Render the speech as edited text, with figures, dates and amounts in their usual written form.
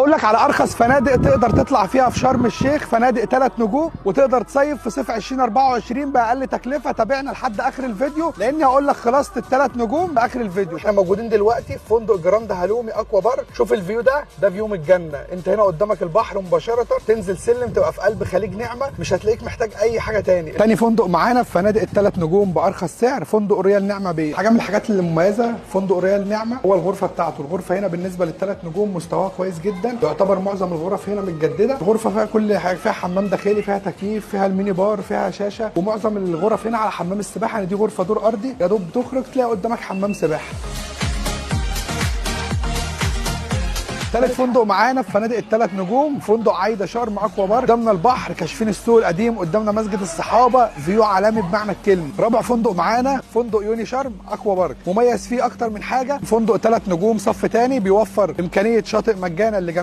هقول لك على ارخص فنادق تقدر تطلع فيها في شرم الشيخ، فنادق 3 نجوم وتقدر تصيف في صيف 2024 باقل تكلفة. تابعنا لحد اخر الفيديو لاني هقول لك خلاصه ال3 نجوم باخر الفيديو. احنا موجودين دلوقتي في فندق جراند هالومي اكوا بارك. شوف ال view ده، ده view من الجنة. انت هنا قدامك البحر مباشرة، تنزل سلم تبقى في قلب خليج نعمه، مش هتلاقيك محتاج اي حاجة تاني. تاني فندق معانا في فنادق ال3 نجوم بارخص سعر، فندق رويال نعمه بيه. حاجة من الحاجات اللي مميزة فندق رويال نعمه هو الغرفة بتاعته. الغرفة هنا بالنسبة لل3 نجوم مستواها كويس جدا، يعتبر معظم الغرف هنا متجددة. الغرفة فيها كل حاجة، فيها حمام داخلي، فيها تكييف، فيها ال mini bar، فيها شاشة، ومعظم الغرف هنا على حمام السباحة. يعني دي غرفة دور ارضي، يا دوب بتخرج تلاقي قدامك حمام سباحة. ثالث فندق معانا في فنادق ال3 نجوم فندق عايدة شرم اكوا بارك. قدامنا البحر، كاشفين السوق القديم، قدامنا مسجد الصحابة، view عالمي بمعنى الكلمة. رابع فندق معانا فندق يوني شرم اكوا بارك، مميز فيه اكتر من حاجة. فندق 3 نجوم صف ثاني، بيوفر امكانية شاطئ مجانا لجميع